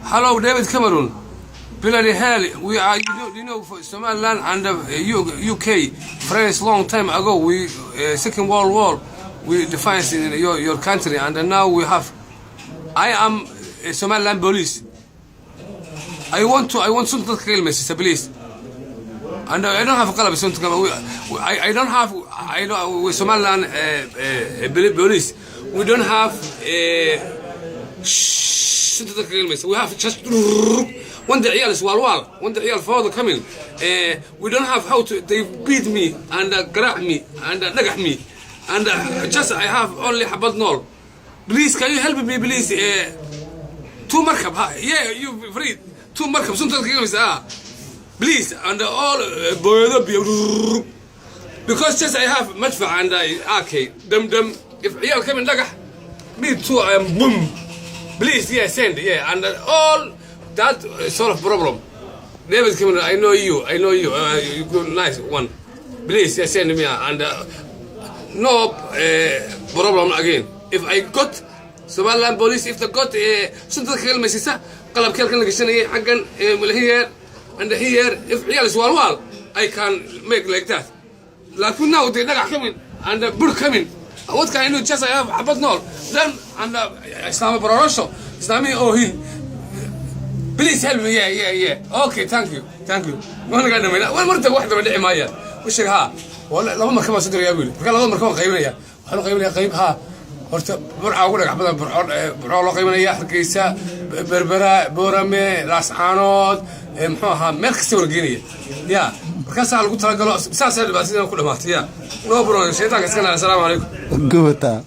Hello, David Cameron. Bloody hell, we are, for Somaliland and UK, France, long time ago, we, Second World War, we defined in your country, and now we have, I am Somaliland police. I want something to kill me, sister, please. And I don't have qalab something. I don't have, I don't, we Somaliland police, we don't have, sunta kaga ilmaysa. We have just when the ciyaal is walwal, when the ciyaal fooda coming, we don't have how to. They beat me and garaac me and dhagax me and just I have only xabad nool. Please, can you help me, please? Two markab ha, yeah, you free two markab sunta kaga ilmaysa, ah, please, and all booyado biyo, because just I have madfac and I AK dum dum. If ciyaal coming dhagax me too, I am boom. Please, yeah, send, yeah, and all that sort of problem. David Cameron, I know you, I know you, you good, nice one. Please, yeah, send me, and no problem again. If I got Somaliland police, if they got sunta kaga ilmaysisa, qalabkii halkan la gashanayay xaggan here and here, if ciyaal is walwal, I can make like that. Laakiin now they dhagax coming and the bur coming. What can I do? Just I have xabad nool. Then and Islaami barorosho, Islaami oohin. Please help me. Yeah. Okay, thank you, thank you. Waan naga dhamayna. Waan marta wax daba dhici maayaan. U sheeg ha. Wala laba markab baan soo dirayaa, buu yidhi. Marka labada markab waan qaybinaya. Waxaan u qaybinayaa qayb ha. Horta Burca ugu dhagax badan, Burco, Burco loo qaybinaya, Hargeysa, Berbera, Boorame, Laascaanood, muxuu ahaa, meel kasta wala geenaya. Ya, markaasaa lagu talagalo, saasaa dhibaatadii ku dhamaatay. Ya, no problem, shaytaanka iska naar. Asalaamu calaykum. Gubataa.